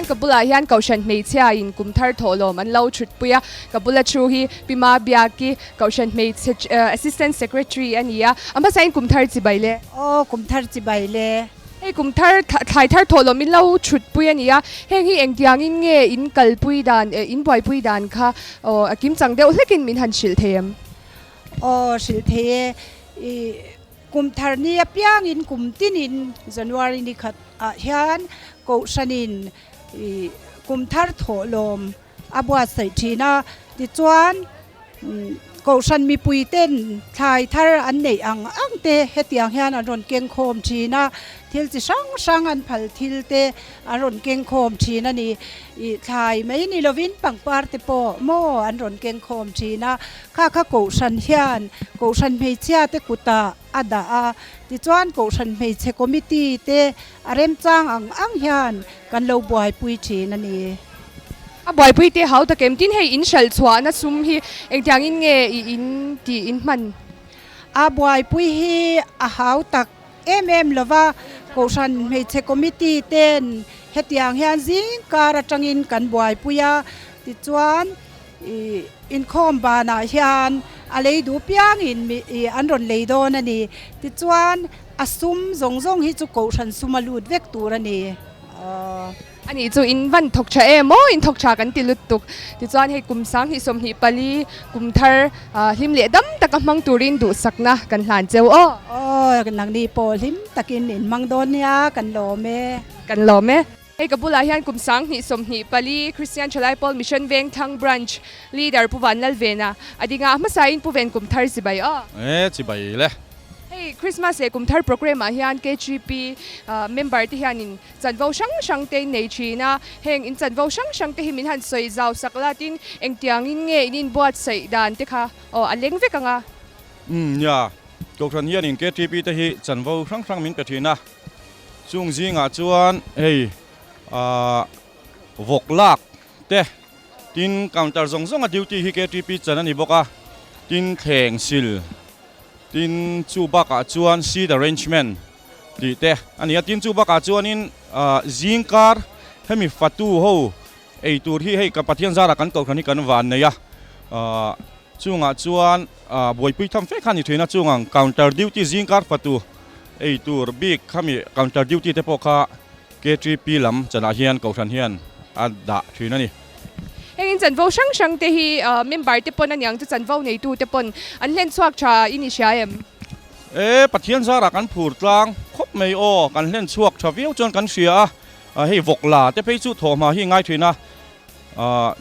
Tichuan ka bulah hian Kohhran hmeichhia in kum thar thawhlawm an lo thut pui a, ka bula thu hi Pi Ma Biaki, Kohhran hmeichhe Assistant Secretary a ni a, a hmasain kum thar chibai le. Aw kum thar chibai le. Hei kum thar thlai thar thawhlawm in lo thut pui a ni a, heng hi engtiangin nge in kalpui dan, in buaipui dan kha aw a kimchang deuh hlekin min han hrilh thei em? Aw hrilh thei e, i kum thar ni apiangin kum tinin January ni khat ah hian Kohhranin i kum thar thawhlawm a buatsaih thin a, tichuan Kohhran mipui ten thlai thar an neih ang ang te hetiang hian an rawn keng khawm thin a, thil chi hrang hrang an phal thil te an rawn keng khawm thin a ni. Ih thlai mai ni lovin pangpar te pawh maw an rawn keng khawm thin a, kha kha Kohhran hian Kohhran hmeichhia te kutah a dah a, tichuan Kohhran hmeichhe committee te a remchang ang ang hian kan lo buaipui thin a ni. A buaipui te hau tak em? Tin hei in hralh chhuahna sum hi engtiangin nge i in tih in hman? A buaipui hi a hau tak em em lo va, Kohhran hmeichhe committee ten hetiang hian zing kar atangin kan buaipui a, tichuan ih inkhawm banah hian a lei duh piangin an rawn lei dawn a ni. Tichuan a sum zawng zawng hi chu Kohhran sum a lut vek tur a ni. A nih chu in van thawk tha em aw, in thawk tha kan ti lut tuk. Tichuan hei kum 2024 kum thar hlim leh dam taka hmang turin duhsakna kan hlan cheu aw. Aw, nangni pawh hlim takin in hmang dawn nia, kan lawm e. Kan lawm e. Hei ka bulah hian kum 2024 Kristian Thalai Pawl Mission Vengthlang Branch Leader Pu Vanlalvena a ding a, a hmasain Pu Ven kum thar chibai aw. E, chibai le. Hei Christmas leh kum thar programme ah hian KGP member te hianin Chanvo hrang hrang te in nei thin a, heng in chanvo hrang hrang te hi min han sawi zau sak la tin engtiangin nge in inbuatsaih dan te kha aw a leng vek ang a. Umm nia, Kohhran hianin KTP te hi chanvo hrang hrang min pe thin a, chung zingah chuan hei ahh vawk lak te tin counter zawng zawnga duty hi KTP chan a ni bawk a, tin thleng sil tin chu bakah chuan seat arrangement tih te a ni a, tin chu bakah chuanin zing kar hemi fatu ho ei tur hi hei ka Pathian zarah kan kohhran hi kan van nei a, chungah chuan buaipui tham fe kha a ni thin a, chungang counter duty zing kar fatu ei tur bik khami counter duty te pawh kha KTP lam chanah hian kohhran hian a dah thin a ni. Heng in chanvo hrang hrang te hi member te pawn aniang chu chanvo neitu te pawn an hlen chhuak tha i ni hria em? E, Pathian zarah kan phur tlang khawp mai aw, kan hlen chhuak tha viau chuan kan hria a, hei vawk la te phei chu thawhhma hi ngai thin a,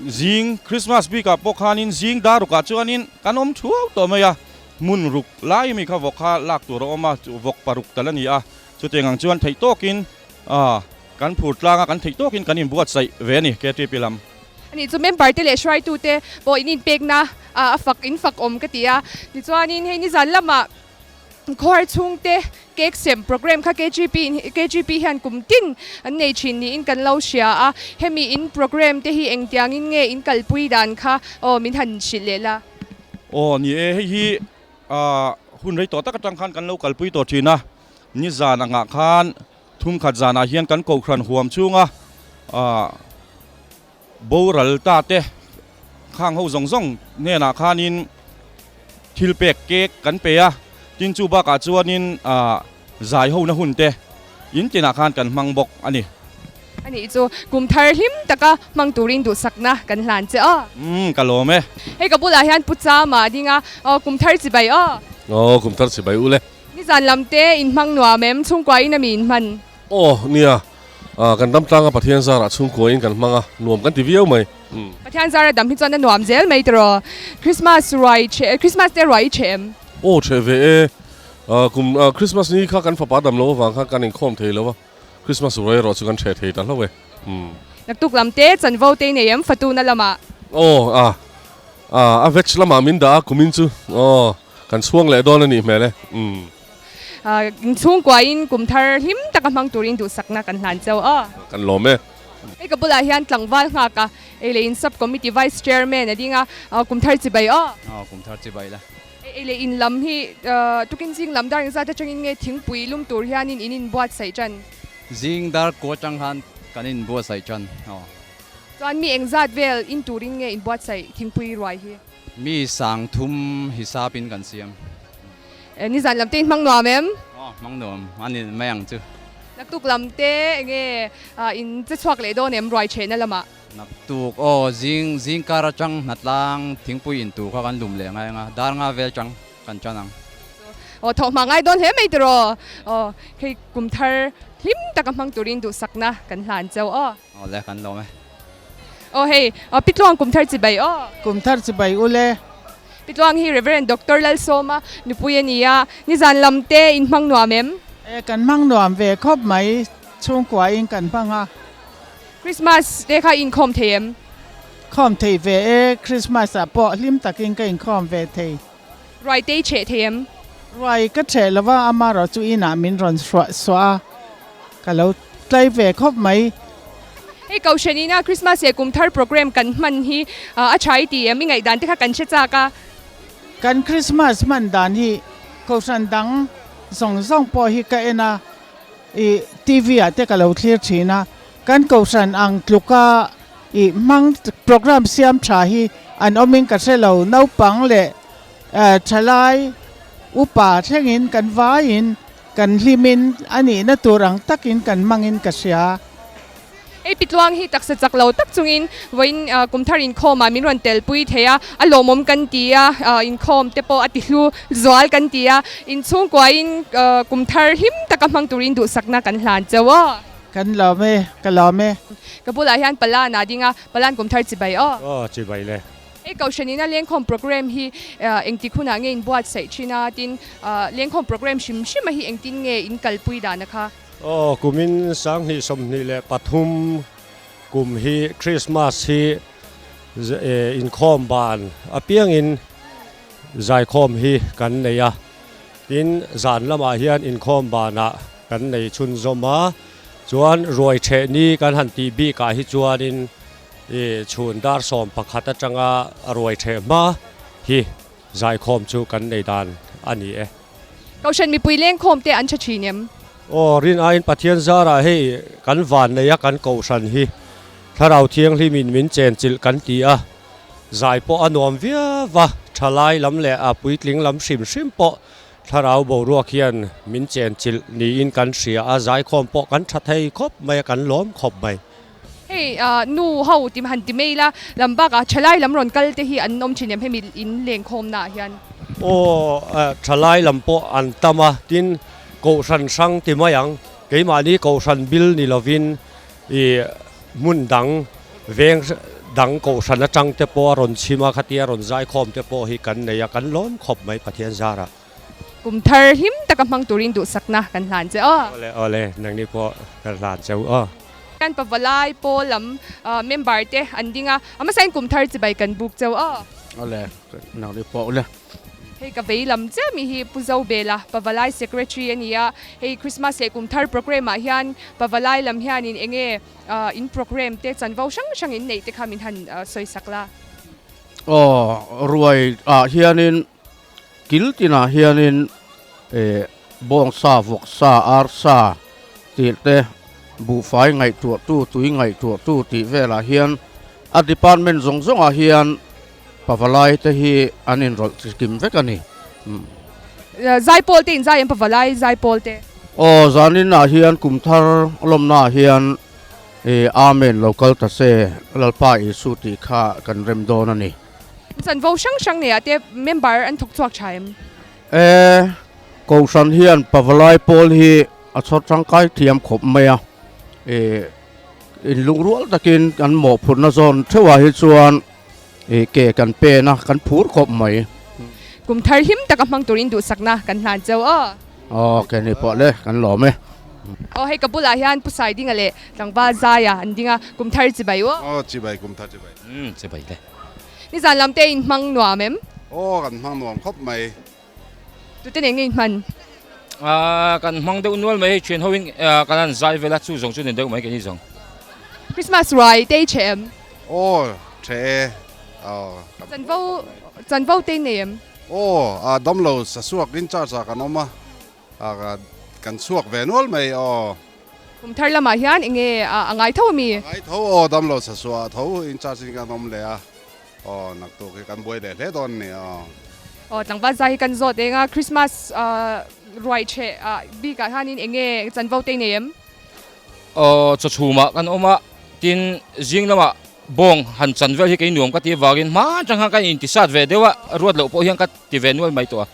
zing Christmas bikah pawh khanin zing dar rukah chuanin kan awm thuau tawh mai a, hmun ruk lai mi kha vawk kha lak tur a awm a, vawk paruk tal a ni a, chutiang ang chuan theih tawkin kan phur tlang a, kan theih tawkin kan inbuatsaih ve a ni KTP lam. Ani chu member te leh hruaitute pawh in inpekna a fak in fak awm ka ti a. Tichuanin hei nizan lamah khawhar chhungte cake sem program kha KGP in KGP hian kum tin an nei thin niin kan lo hria a. Hemi in program te hi engtiangin nge in kalpui dan kha aw min han hrilh leh la. Aw ni e, hei hi hun rei tawh tak atang khan kan lo kalpui tawh thin a. Nizan angah khan Thumkhat zanah hian kan Kohhran huam chhunga boral ta te khang ho zawng zawng hnenah khanin thil pek cake kan pe a, tin chu bakah chuanin zai hona hun te in tinah khan kan hmang bawk a ni. A nih chu kum thar hlim taka hmang turin duhsakna kan hlan che aw. Umm ka lawm e. Hei ka bulah hian Pu Chama a ding a, aw kum thar chibai aw. Aw kum thar chibai u le. Nizan lam te in hmang nuam em? Chhungkua in ami in hman? Aw, nia. Kan dam tlang a, Pathian zarah chhungkua in kan hmang a, nuam kan ti viau mai. Pathian zara dam hi chuan a nuam zel mai tiraw? Christmas ruai chhe, Christmas te ruai i chhe em? Aw, chhe ve e. Kum Christmas ni kha kan fapa dam lo avang khan kan inkhawm thei lo a, Christmas ruai erawh chu kan chhe thei ta hlauh e. Naktuk lam te chanvo te i nei em Fatuna lamah? Aw, a, a veg lamah min dah a kumin chu. Aw. Kan chhuang leh dawn a nih hmel e. Umm. Chhungkuain kum thar hlim taka hmang turin duhsakna kan hlan cheu aw. Kan lawm e. Hei ka bulah hian tlangval nghak a, ei leh in sub committee vice chairman a ding a, kum thar chibai aw. Aw kum thar chibai la. Ei leh in lam hi tukin zing lam dar engzat atangin nge thingpui lum tur hianin in inbuatsaih tan? Zing dar kua atang khan Kan inbuatsaih tan aw. Chuan mi engzat vel in turin nge inbuatsaih thingpui ruai hi? Mi 3000 hisapin kan siam. Nizan lam te in hmang nuam em? Aw, hmang nuam a ni mai ang chu. Naktuk lam te enge in che chhuak leh dawn em ruai chhehna lamah? Naktuk aw, zing zing kar atang hnatlang thingpui in tur kha kan lum leh ngai ang a, dar nga vel tang kan tan ang. Aw, thawh hma ngai dawn hle mai tiraw? Aw, hei kum thar hlim taka hmang turin duhsakna kan hlan chauh aw. Aw le, kan lawm e. Aw hei, Pi Tluang kum thar chibai aw. Kum thar chibai u le. Pi Tluang hi Rev. Doctor Lalsawma nupui a ni a, nizan lam te in hmang nuam em? E, kan hmang nuam ve khawp mai, chhungkua in kan hmang a. Christmas te kha i inkhawm thei em? Khawm thei ve e, Christmas ah pawh hlim takin ka inkhawm ve thei. Ruai te i chheh thei em? Ruai ka chheh lo va, amarawh chu inah min rawn hruah suah a, ka lo tlai ve khawp mai. Hei Kohhran ina Christmas leh kum thar program kan hman hi a tha i ti em? I ngaihdan te kha kan hre chak a. Kan Christmas hman dan hi Kohhran dang zawng zawng pawh hi ka en a, i TV ah te ka lo thlir thin a, kan Kohhran ang tluka I hmang program siam tha hi an awmin ka hre lo, naupang leh thalai upa thlengin kan vaiin kan hlimin a nihna tur ang takin kan hmangin ka hria. Hei Pitluang hi taksa chak lo tak chungin vawiin kumthar inkhawmah min rawn telpui thei a, a lawmawm kan ti a, inkhawm te pawh a ti hlu zual kan ti a, inchhungkuain kumthar hlim taka hmang turin duhsakna kan hlan chauh aw. Kan lawm e, ka lawm e. Ka bulah hian Palan a ding a, Palan kum thar chibai aw. Aw, chibai le. Hei Kohhran ina lengkhawm program hi engtik hunah nge in buatsaih thin a, tin lengkhawm program hrim hrim a hi engtin nge in kalpui dan a kha? Aw, kumin 2023 kum hi Christmas hi inkhawm ban apiangin zaikhawm hi kan nei a, tin zan lamah hian inkhawm banah Kan nei chhunzawm a, chuan ruai ṭheh ni kan han tih bikah hi chuanin i chhun dar 11 atanga ruai ṭheh hma hi zaikhawm chu kan nei dan a ni e. Kohhran mipui lengkhawm te an ṭha ṭhin em? Aw, rin aiin Pathian zarah hei kan van nei a, kan kohhran hi Thlarau Thianghlimin min chenchilh kan ti a, zai pawh a nuam viau va, ṭhalai lam leh a puitling lam hrim hrim pawh Thlarau boruak hian min chenchilh niin kan hria a, zaikhawm pawh kan tha thei khawp mai a, kan lawm khawp mai. Hei nu ho ti han ti mai la, lam bakah thalai lam rawn kal te hi an awm thin em hemi in lengkhawmna ah hian? Aw, thalai lam pawh an tam a, tin kohhran hrang ti mai ang, keimahni kohhran bil ni lovin i hmun dang veng dang kohhran atang te pawh a rawn chhim a, khatia rawn zaikhawm te pawh hi kan nei a, kan lawm khawp mai Pathian zarah. Kum thar hlim taka hmang turin duhsakna kan hlan che aw. Awle awle, nangni pawh kan hlan che u aw. Kan pavalai pawl lam member te an ding a, a hmasain kum thar chibai kan buk cheu aw. Awle, nangni pawh ule. Hei ka vei lam chiah mi hi Pu Zobela, Pavalai Secretary a ni a, hei Christmas leh kum thar programme ah hian Pavalai lam hianin enge in programme te chanvo hrang hrang in neih te kha min han sawi sak la. Aw, ruai ah hianin kil tinah hianin eh bawngsa, vawksa, arsa tih te buhfai ngaihtuahtu, tui ngaihtuahtu tih velah hian a department zawng zawngah hian Pavalai te hi an inrawlh chi kim vek a ni. Zaipawl te inzai em Pavalai zaipawl te? Aw, zanin ah hian kum thar lawmna ah hian Amen lo kal ta se, Lalpa Isu tih kha kan rem dawn a ni. Chanvo hrang hrang nei ah te member an thawk chhuak tha em? E, Kohhran hian Pavalai pawl hi a chhawr tangkai thiam khawp mai a, e inlungrual takin kan mawhphurhna zawn theuhah hi chuan I ke kan pen a, kan phur khawp mai. Kum thar hlim taka hmang turin duhsakna kan hlan cheu aw. Aw ke ni pawh le, kan lawm e. Aw hei ka bulah hian Pu Saidinga leh tlangval Zaia an ding a, kum thar chibai u. Aw chibai, kum thar chibai. Umm chibai le. Nizan lam te in hmang nuam em? Aw kan hmang nuam khawp mai. Tute nen nge in hman? Aaa kan hmang deuh nual mai hei thian ho in kan han zai vel a chu zawng chu ni deuh mai keini zawng. Christmas ruai te i chhe em? Aw chhe e aw. Chanvo chanvo te i nei em? Aw a damlo sa suak in charge ah kan awm a kan chhuak ve nual mai aw. Kum thar lamah hian enge a ngai tho ami? A ngai tho aw, damlo sasuah tho in charge in kan awm leh a, aw naktuk hi kan buai leh hle dawn ni aw. Aw tlangval zai hi kan zawt eng a, Christmas ruai chheh bikah hianin enge chanvo te i nei em? Aw chawchhumah kan awm a, tin zing lamah bawng han chan vel hi kei nuam ka ti avangin hma atang khan ka intisat ve deuh a, ruat loh pawh hian ka ti ve nual mai tawh a.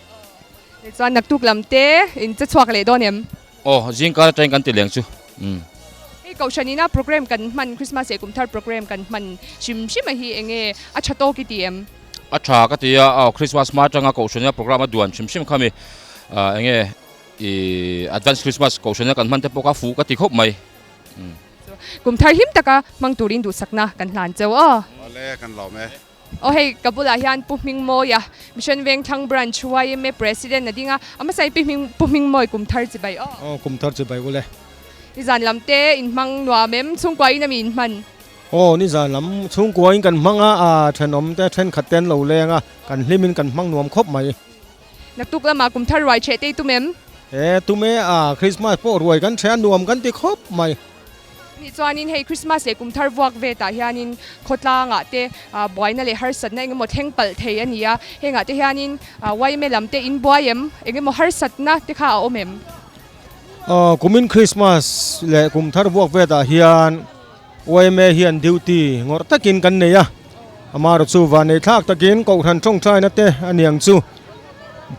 Tichuan naktuk lam te in che chhuak leh dawn em? Aw, zingkar atangin kan ti leng chu. Umm. Hei Kohhran ina program kan hman Christmas leh Kumthar program kan hman hrim hrim a hi enge a tha tawk i ti em? A tha ka ti a, aw Christmas hma atanga Kohhran ina program a duan hrim hrim kha mi enge i Advance Christmas Kohhran ina kan hman te pawh kha fuh ka ti khawp mai. Umm. Kumthar hlim taka hmang turin duhsakna kan hlan cheu aw. Awle kan lawm e. Aw hei ka bulah hian Pu Hmingmawia, Mission Vengthlang Branch yma President a ding a, a hmasa in Pi Hming Pu Hmingmawi kum thar chibai aw. Aw kum thar chibai ule. Nizan lam te in hmang nuam em? Chhungkua in ami in hman? Aw nizan lam chhungkua in kan hmang a, aa thenawm te thenkhat te an lo leng a, kan hlim in kan hmang nuam khawp mai. Naktuk lamah kum thar ruai chheh te i tum em? E tum e, aa Christmas pawh ruai kan chheh a nuam kan ti khawp mai. Nih chuanin hei Christmas leh kum thar vuak vetah hianin khawtlangah te buaina leh harsatna engemaw thleng palh thei a ni a, hengah te hianin yma lam te in buai em? Engemaw harsatna te kha a awm em? Kumin Christmas leh kum thar vuak vetah hian yma hian duty ngawrh takin kan nei a, amaherawhchu chu vanei thlak takin Kohhran tawngtaina te a niang chu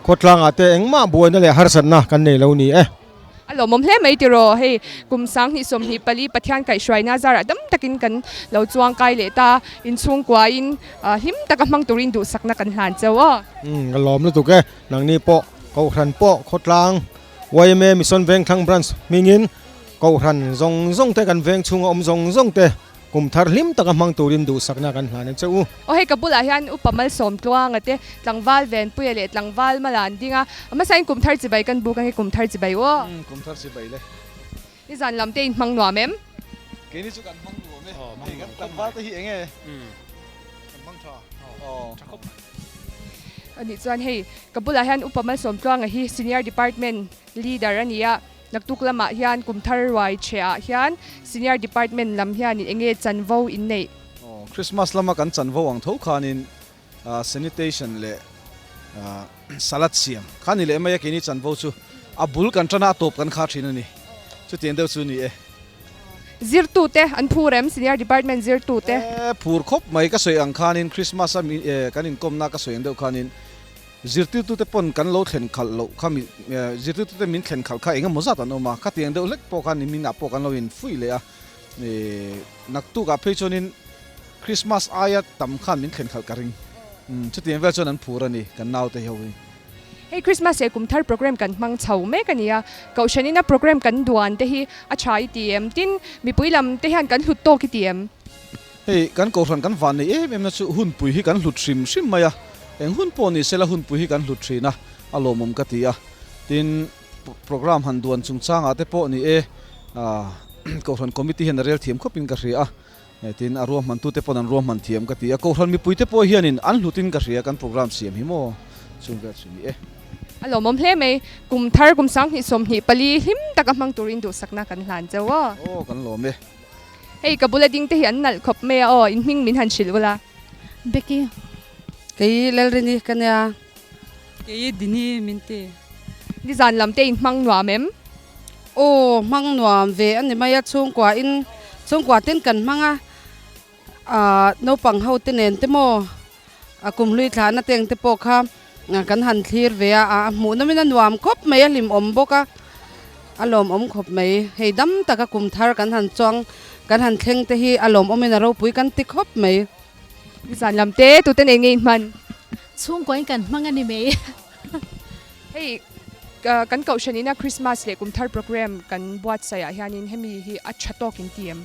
khawtlangah te engmah buaina leh harsatna kan nei lo ni e. A lawmawm hle mai tiraw, hei kum 2024 Pathian kaihhruaina zarah dam takin kan lo chuang kai leh ta, inchhungkuain hlim taka hmang turin duhsakna kan hlan cheu aw. Umm ka lawm lutuk e, nangni pawh Kohhran pawh khawtlang yma Mission Vengthlang Branch hmingin Kohhran zawng zawng te kan veng chhunga awm zawng zawng te Kum thar hlim taka hmang turin duhsakna kan hlan a che u. Aw hei ka bulah hian Upa Malsawmtluanga te tlangval Venpuia leh tlangval Mala an ding a, a hmasain kum thar chibai kan buk ange kum thar chibai u aw. Umm kum thar chibai le. Nizan lam te in hmang nuam em? Keini chu kan hmang nuam e, hei kan tlangval te hi enge kan hmang tha aw tha khawp mai. Anih chuan hei ka bulah hian Upa Malsawmtluanga hi Senior Department Leader a ni a. Naktuk lamah hian kum thar ruai chhe ah hian Senior Department lam hianin enge chanvo in neih? Aw, Christmas lama kan chanvo ang tho khanin sanitation leh salad siam kha ni leh mai a, keini chanvo chu a bul kan tana a tawp kan kha thin a ni, chutiang deuh chu ni e. Zirtute an phur em? Senior Department zirtute? E, phur khawp mai, ka sawi ang khanin Christmas a kan inkawmna ka sawi ang deuh khanin Zirtirtute pawn kan lo thlen khalh loh kha mi zirtirtute min thlen khalh kha engemaw zat an awm a, khatiang deuh hlek pawh khan nimin ah pawh kan lo infuih leh a, naktuk ah phei chuanin Christmas aia tam khan min thlen khalh ka ring, chutiang vel chuan an phur a ni kan naute ho hi. Hei Christmas leh kum thar program kan hmang chho mek a ni a, Kohhran ina program kan duan te hi a tha i ti em? Tin, mipui lam te hian kan hlut tawk i ti em? Hei kan Kohhran kan van nei em em na chu hunpui hi kan hlut hrim hrim mai a, eng hun pawh ni sela hunpui hi kan hlut thin a, a lawmawm ka ti a. Tin, programme han duan chungchangah te pawh ni e, Kohhran committee hian a rel thiam khawpin ka hria a, tin a ruahmantute pawn an ruahman thiam ka ti a, Kohhran mipuite pawh hianin an hlutin ka hria kan programme siam hi maw chung vel chu ni e. A lawmawm hle mai, kum thar kum 2024 hlim taka hmang turin duhsakna kan hlan cheu aw. Aw kan lawm e. Hei ka bula ding te hi an nalh khawp mai a aw, in hming min han hrilh ula. Becky. Kei Lalrini ka nia. Kei Dini min ti. Nizan lam te in hmang nuam em? Aw hmang nuam ve a ni mai a, chhungkua in chhungkua ten kan hmang a, ah naupang ho te nen te maw a kumhlui thlahna teng te pawh kha kan han thlir ve a, a hmuh nawmin a nuam khawp mai a hlimawm bawk a, a lawmawm khawp mai. Hei dam taka kum thar kan han chuang kan han thleng te hi a lawmawmin a ropui kan ti khawp mai. Nizan lam te tute nei ngei hman? Chhungkaw in kan hmang a ni mai. Hei kan kohhran ina Christmas leh kum thar program kan buatsaih ah hianin hemi hi a tha tawk in ti em?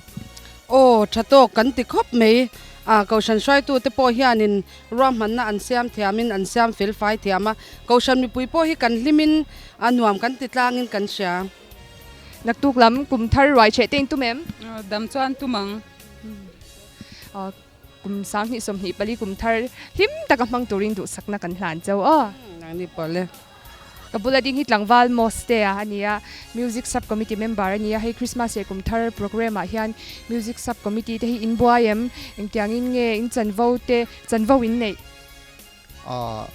Aw tha tawk kan ti khawp mai. A kohhran hruaitu te pawh hianin ruahmanna an siam thiamin an siam fel fai thiam a, kohhran mipui pawh hi kan hlimin a nuam kan ti tlangin kan hria. Naktuk lam kum thar ruai chheh te in tum em? Dam chuan tum ang. Kum 2024 kum thar hlim taka hmang turin duhsakna kan hlan cheu aw. Nangni pawh le. Ka bula ding hi tlangval Moste a ni a, Music Sub Committee member a ni a, hei Christmas leh kum thar programme ah hian Music Sub Committee te hi in buai em? Engtiangin nge in chanvo te chanvo in neih? Ahh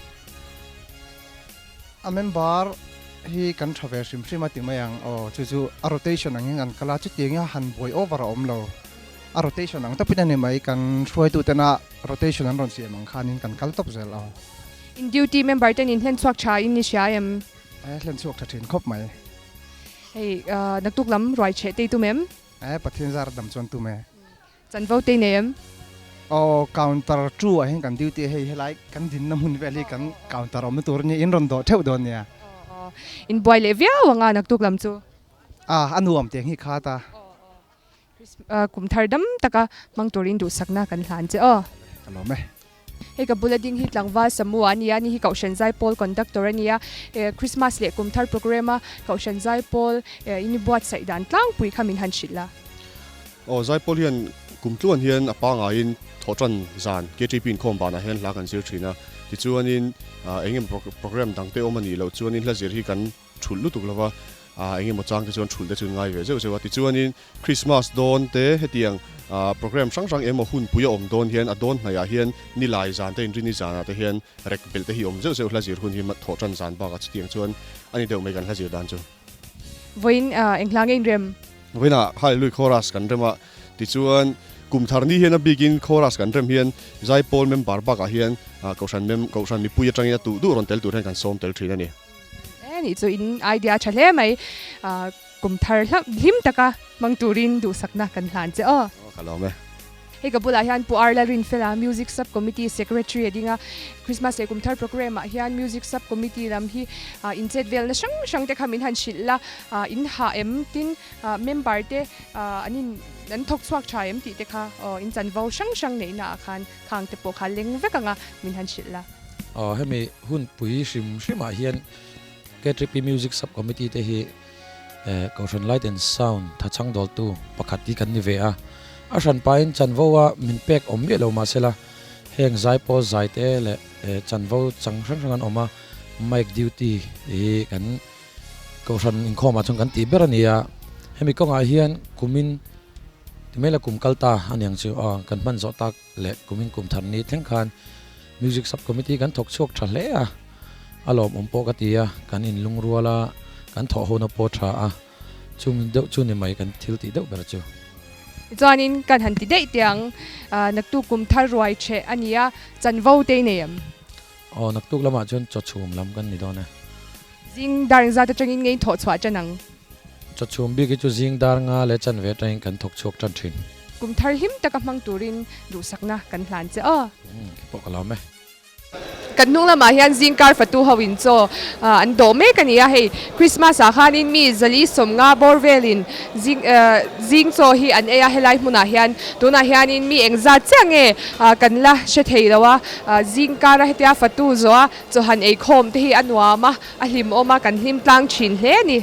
a member hi kan tha ve hrim hrim a ti mai ang aw chu chu a rotation ang hian kan kal a chutiang hi han buai over a awm lo a rotation ang tawpin a ni mai kan hruaitu tena rotation an rawn siam ang khanin kan kal tawp zel aw. In duty member ten in hlen chhuak tha in ni hria em? E hlen chhuak tha thin khawp mai. Hei naktuk lam ruai cheh te i tum em? E Pathian zar dam chuan tum e. Chanvo te nei em? Aw counter two ah hian kan duty a hei helai kan dinna hmun vel hi kan counter awmna tur ania in rawn dawh theuh dawn nia. Aw in buai leh viau anga naktuk lam chu. A a nuam tiang hi kha ta. Kum thar dam taka hmang turin duhsakna kan hlan che aw. Ka lawm e. Hei ka bula ding hi tlangval Samu a nia, ani hi Kohhran Zaipawl conductor a nia. Christmas leh kum thar programme a Kohhran Zaipawl in i buatsaih dan tlangpui kha min han hrilh la. Aw, Zaipawl hian kum tluan hian a pangaiin thawhtan zan KTP inkhawm banah hian hla kan zir thin a, tichuanin eng emaw programme dangte awm a nih loh chuanin hla zir hi kan thulh lutuk lova, eng emaw chang te chuan thulh te chu an ngai ve zeuh zeuh a. Tichuanin Christmas dawn te hetiang programme hrang hrang emaw hunpui a awm dawn hian a dawn hnaihah hian nilai zan te inrini zanah te hian rek belh te hi awm zeuh zeuh hla zir hun hi thawh tan zan bakah chutiang chuan a ni deuh mai kan hla zir dan chu. Vawiin eng hla nge inrem? Vawiinah Hallelujah Chorus kan rem a, tichuan kum thar ni hian a bikin Chorus kan rem hian Zaipawl member bakah hian Kohhran mem Kohhran mipui atangin a tuh duh rawn tel tur hian kan sawm tel thin a ni. E nih chu in idea tha hle mai, kum thar hlim taka hmang turin duhsakna kan hlan che aw. Aw ka lawm e. Hei ka bulah hian Pu Arla Rinfela Music Sub Committee Secretary a ding a, Christmas leh kum thar programme ah hian Music Sub Committee lam hi in chet velna hrang hrang te kha min han hrilh la, in hah em tin member te an in an thawk chhuak tha em tih te kha aw in chanvo hrang hrang neihna ah khan khang te pawh kha leng vek anga min han hrilh la. Aw hemi hunpui hrim hrimah hian KTP Music Sub Committee te hi Kohhran Light and Sound thachhang dawltu pakhat hi kan ni ve a. A hran pahin chanvo a min pek awm miah lo mahsela heng zaipawl zai te leh chanvo chang hrang hrang an awm a, mic duty hi kan Kohhran inkhawmah chuan kan tih ber a ni a. Hemi kawngah hian kumin ti mai la kum kal ta a niang chu aw kan hman zawh tak leh kumin kum thar ni thleng khan Music Sub Committee kan thawk chhuak tha hle a, a lawmawm pawh ka ti a, kan inlungrual a, kan thawh hona pawh tha a, chung deuh chu ni mai kan thil tih deuh ber chu. Tichuanin kan han ti daih teh ang, naktuk kum thar ruai ṭheh a ni a, chanvo te i nei em? Aw, naktuk lamah chuan chaw chhum lam kan ni dawn e. Zing dar engzat atangin nge in thawh chhuah ṭan ang? Chaw chhum bik hi chu zing dar nga leh chanve atangin kan thawk chhuak ṭan ṭhin. Kum thar hlim taka hmang turin duhsakna kan hlan che aw. Umm khi pawh ka lawm e. Kan hnung lamah hian zing kar fatu ho in chaw an dawh mek a ni a, hei Christmas ah khanin mi zali sawmnga bawr velin zing zing chaw hi an ei a helai hmunah hian tunah hianin mi engzat chiah nge kan la hre thei lo a, zing kara hetia fatu zawha chaw han eikhawm te hi a nuam a, a hlimawm a kan hlim tlang thin hle a ni.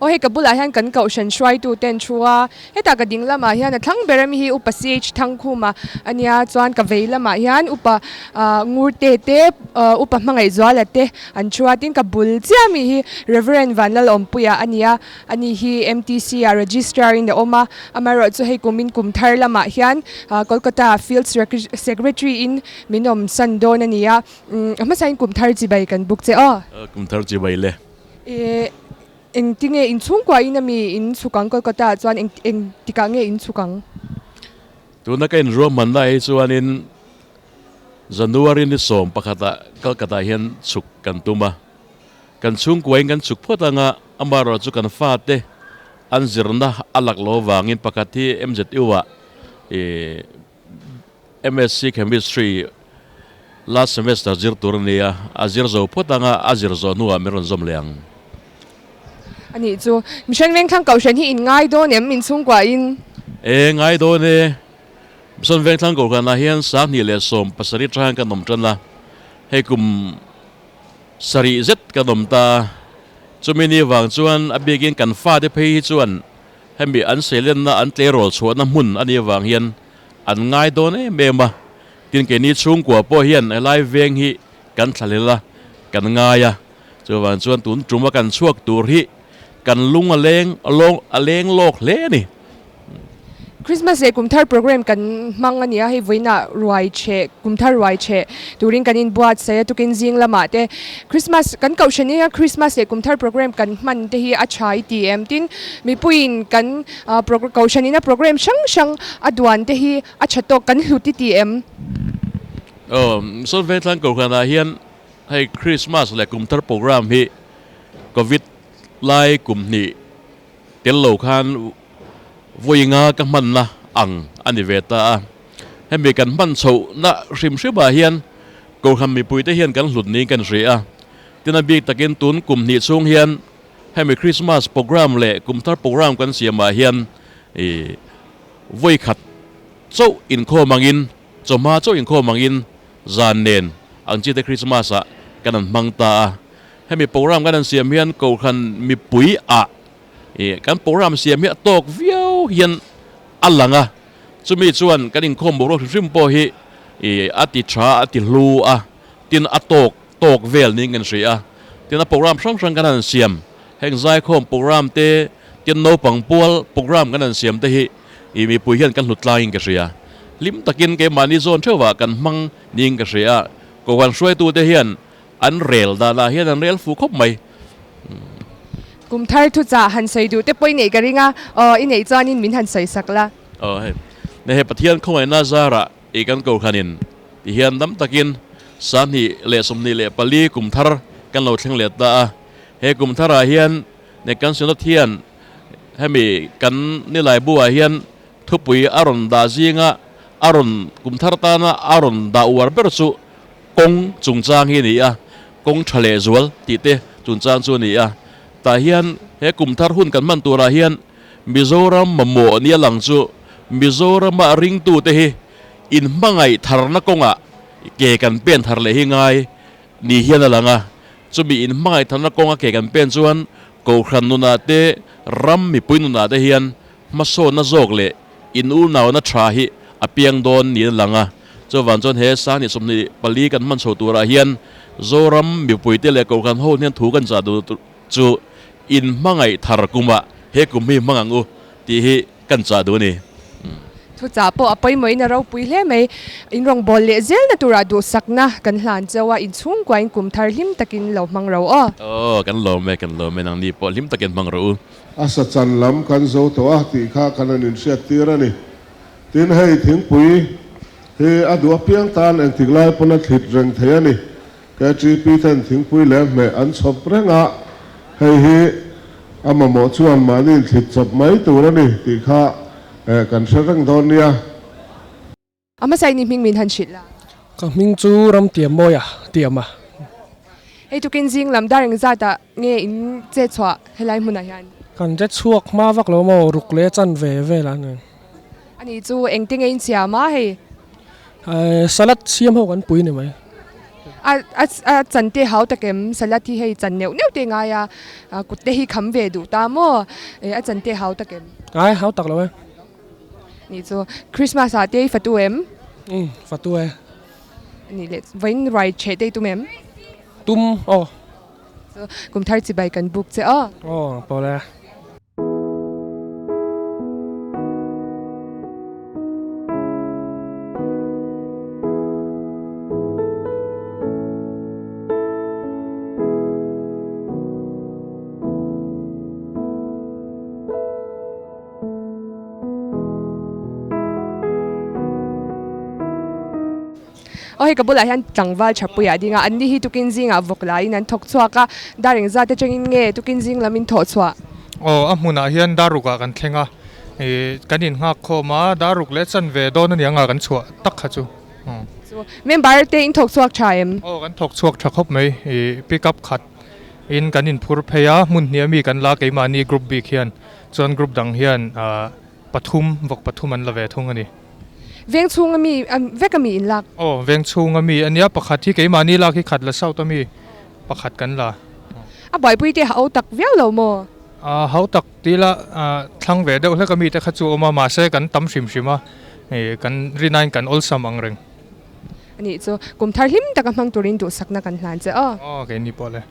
Aw hei ka bulah hian kan kohhran hruaitu te an thu a, hetah ka ding lamah hian a thlang ber ami hi Upa CH Thangkhuma a nia chuan ka vei lamah hian Upa Ngurte te Upa Hmangaihzuala te an thu a, tin ka bul chiah ami hi Reverend Vanlalawmpuia a nia, ani hi MTC ah Registrar in a awm a, amaherawhchu hei kumin kum thar lamah hian Kolkata ah Field Secretary in min awm san dawn a ni a, a hmasain kum thar chibai kan buk che aw. Kum thar chibai le. E engtinge in chhungkua in ami in chhuk ang Kolkata ah chuan eng eng tikah nge in chhuk ang? Tuna ka inruahmanna hi chuanin January ni 11 ah Kolkata ah hian chhuk kan tum a. Kan chhungkua in kan chhuk phawt anga amaherawhchu chu kan fate an zirna a lak lo avangin pakhat hi MZU ah ih MSc Chemistry last semester zir tur a ni a, a zir zo phawt anga a zir zawh hnuah min rawn zawm leh ang. A nih chu, Mission Vengthlang Kohhran hi in ngai dawn em inchhungkua in? E, ngai dawn e. Mission Vengthlang Kohhranah hian 2017 tang kan awm tan a, hei kum sarih zet kan awm ta a, chumi ni vang chuan a bikin kan fate phei hi chuan Hemi an seilenna an tleirawl chhuahna hmun a nih avang hian an ngai dawn em em a, tin keini chhungkua pawh hian helai veng hi kan thlahlel a, kan ngai a, chuvang chuan tun tuma kan chhuak tur hi kan lung a leng lawng a leng lawk hle a ni. Christmas leh kum thar program kan hmang a ni a, hei vawiinah ruai cheh, kum thar ruai cheh turin kan inbuatsaih a, tukin zing lamah te Christmas kan kohhran nia Christmas leh kum thar program kan hman te hi a tha i ti em? Tin, mipuiin kan kohhran ina program hrang hrang a duan te hi a tha tawk kan hlut i ti em? Aw, Sawn Vengthlang kohhranah hian hei Christmas leh kum thar program hi Covid lai kum hnih tel lo khan vawi nga ka hmanna ang a ni ve ta a. Hemi kan hman chhohna hrim hrimah hian Kohhran mipuite hian kan hlut niin kan hria a. Tin a bik takin tun kum hnih chhung hian hemi Christmas program leh kum thar program kan siamah hian ih vawi khat chauh inkhawm angin, chawhma chauh inkhawm angin zan nen ang chi te Christmas ah kan han hmang ta a. Hemi program kan han siam hian Kohhran mipui ah Ih, kan program siam hi a tawk viau hian a lang a, chumi chuan kan inkhawm boruak hrim hrim pawh hi ih a ti tha, a ti hlu a, tin a tawk tawk vel niin kan hria a. Tin a program hrang hrang kan han siam, heng zaikhawm program te, tin naupang pual program kan han siam te hi ih mipui hian kan hlut tlangin ka hria. Hlim takin keimahni zawn theuhah kan hmang niin ka hria a, Kohhran hruaitute hian An rel danah hian an rel fu khawp mai. Kum thar thuchah han sawi duh te pawh i neih ka ring a, aw i neih chuanin min han sawi sak la. Aw hei, ne hei Pathian khawngaihna zarah i kan kohhranin ti hian dam takin 2024 kum thar kan lo thleng let ta a. He kum tharah hian ne kan Synod hian hemi kan nilai buah hian thupui a rawn dah zinga a rawn kum thar tana a rawn dah uar ber chu Kawng chungchang hi a ni a, kawng tha leh zual tih te chungchang chu a ni a. Tah hian he kum thar hun kan hman turah hian Mizoram mamawh nia lang chu Mizorama ringtute hi inhmangaih tharna kawngah ke kan pen thar leh hi ngai ni hian a lang a. Chumi inhmangaih tharna kawnga ke kan pen chuan Kohhran nunah te, ram mipui nunah te hian Hmasawnna zawk leh inulnauna tha hi a piang dawn niin a lang a. Chuvang chuan he 2024 kan hman chho turah hian Zoram mipuite leh Kohhran ho hian thu kan chah duh chu inhmangaih thar kumah he kum hi hmang ang u tih hi kan chah duh a ni. Thuchah pawh a pawimawhin a ropui hle mai. In rawngbâwl leh zelna turah duhsakna kan hlan cheu a, inchhungkuain kum thar hlim takin lo hmang ro aw. Aw, kan lawm e, kan lawm e, nangni pawh hlim takin hmang rawh u. A sa chan lam kan zo tawh a tih kha kan han inhriat tir a ni. Tin, hei thingpui hi a duh apiang tan engtik lai pawn a thlit reng thei a ni. KTP ten thingpui leh hmeh an chhawp reng a, hei hi a mamawh chuan mahni inthlit chawp mai tur a ni tih kha kan hre reng dawn nia. A hmasa in i hming min han hrilh la. Ka hming chu Ramtiamawia Tiama. Hei tukin zing lam dar engzat ah nge in che chhuah helai hmunah hian? Kan che chhuak hma vak lo maw ruk leh chan ve vel a ni. Ani chu engte nge in siam a hei? Salad siam ho kan pui ni mai. A a a chan te hau tak em? Salad hi hei chan neuh neuh te ngai a, kut te hi kham ve duh ta maw? A chan te hau tak em? Ai hau tak lo e. Nih chu Christmas ah te i fatu em? Umm fatu e. Nih leh vawiin ruai chheh te i tum em? Tum aw. Chu kum thar chibai kan buk che aw. Aw pawh le. Aw hei ka bulah hian tlangval thapuiah a ding a, anni hi tukin zingah vawk laiin an thawk chhuak a, dar engzat atangin nge tukin zing lamin thawh chhuah? Aw a hmunah hian dar rukah kan thleng a, ih kan innghak khawm a, dar ruk leh chanve dawn aniang a kan chhuah tak kha chu. Chu member te in thawk chhuak tha em? Aw kan thawk chhuak tha khawp mai, ih pick up khat in kan inphur phei a, hmun hniah mi kan la keimahni group bik hian chuan group dang hian ah pathum vawk pathum an la ve thung a ni. Veng chhunga mi vek a mi in lak? Aw veng chhunga mi a nia pakhat hi keimahni lak hi khat la south a mi pakhat kan la. A buaipui te hau tak viau lo maw? A hau tak ti la thlang ve deuh hlek a mi te kha chu a awm a mahse kan tam hrim hrim a kan rinain kan awlsam ang reng. A nih chu kum thar hlim taka hmang turin duhsakna kan hlan che aw. Aw keini pawh le.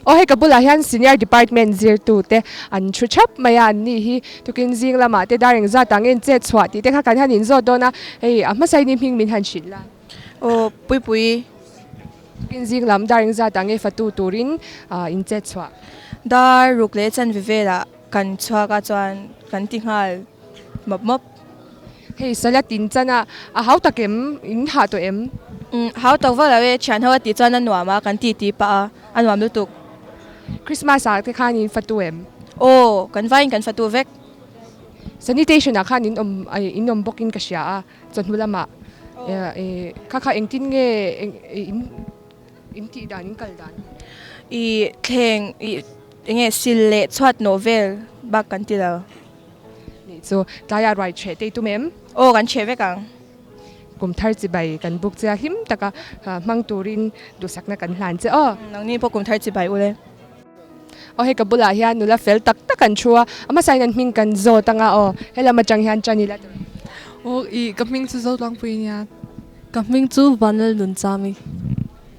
Aw hei ka bulah hian senior department zirtu te an thu thap mai a, an ni hi tukin zing lamah te dar engzat ah nge in chet chhuah tih te kha kan han inzawt dawn a, hei a hmasa in i hming min han hrilh la. Aw Puipui. Tukin zing lam dar engzat ah nge fatu turin in chet chhuah. Dar ruk leh chanve velah kan chhuak a chuan kan ti nghal mawp mawp. Hei salad in chan a, a hau tak em? In hah tawh em? Umm hau tak vak lo e, thian ho a tih chuan a nuam a, kan titi pah a, a nuam lutuk. Christmas ah te khan in fatu em? Aw, kan vaiin kan fatu vek. Sanitation ah khan in awm in awm bawk in ka hria a, chawhnu lamah kha kha engtin nge in in tih dan in kal dan? I thleng i enge sil leh chhuat nawh vel bak kan ti lo. Nih chu tlaiah ruai chheh te i tum em? Aw kan chheh vek ang. Kum thar chibai kan buk che a hlim taka hmang turin duhsakna kan hlan che aw. Nangni pawh kum thar chibai ule. Aw hei ka bulah hian nula fel tak tak an thu a, a hmasa in an hming kan zawt anga aw helam atang hian tan ila tur. Aw i ka hming chu Zotlangpui ania. Ka hming chu Vanlal Nunchami.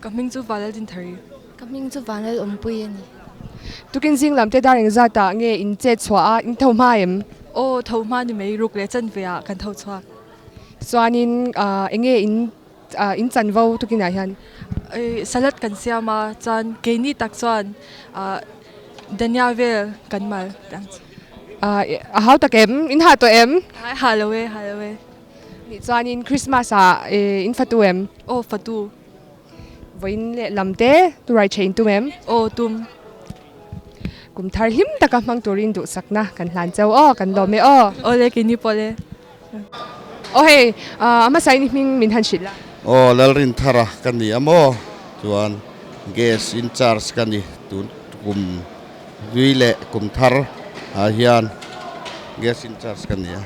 Ka hming chu Vanlal Dinthari. Ka hming chu Vanlal Awmpui a ni. Tukin zing lam te dar engzat ah nge in chet chhuah a, in tho hma em? Aw, tho hma ni mai, ruk leh chan ve ah kan tho chhuak. Chuanin enge in in chanvo tukin ah hian? Salad kan siam a, chuan keini tak chuan dhania vel kan mal. A hau tak em? In hah tawh em? Ai hah lo e, hah lo e. Nih chuanin Christmas ah in fatu em? Aw, fatu. Vawiin leh lam te turai theih in tum em? Aw tum. Kum thar hlim taka hmang turin duhsakna kan hlan cheu aw, kan lawm e aw. Aw le keini pawh le. Aw hei, a hmasa in i hming min han hrilh la. Aw Lalrinthara ka ni a maw? Chuan gas in charge ka ni tun kum hlui leh kum thar ah hian gas in charge ka ni a.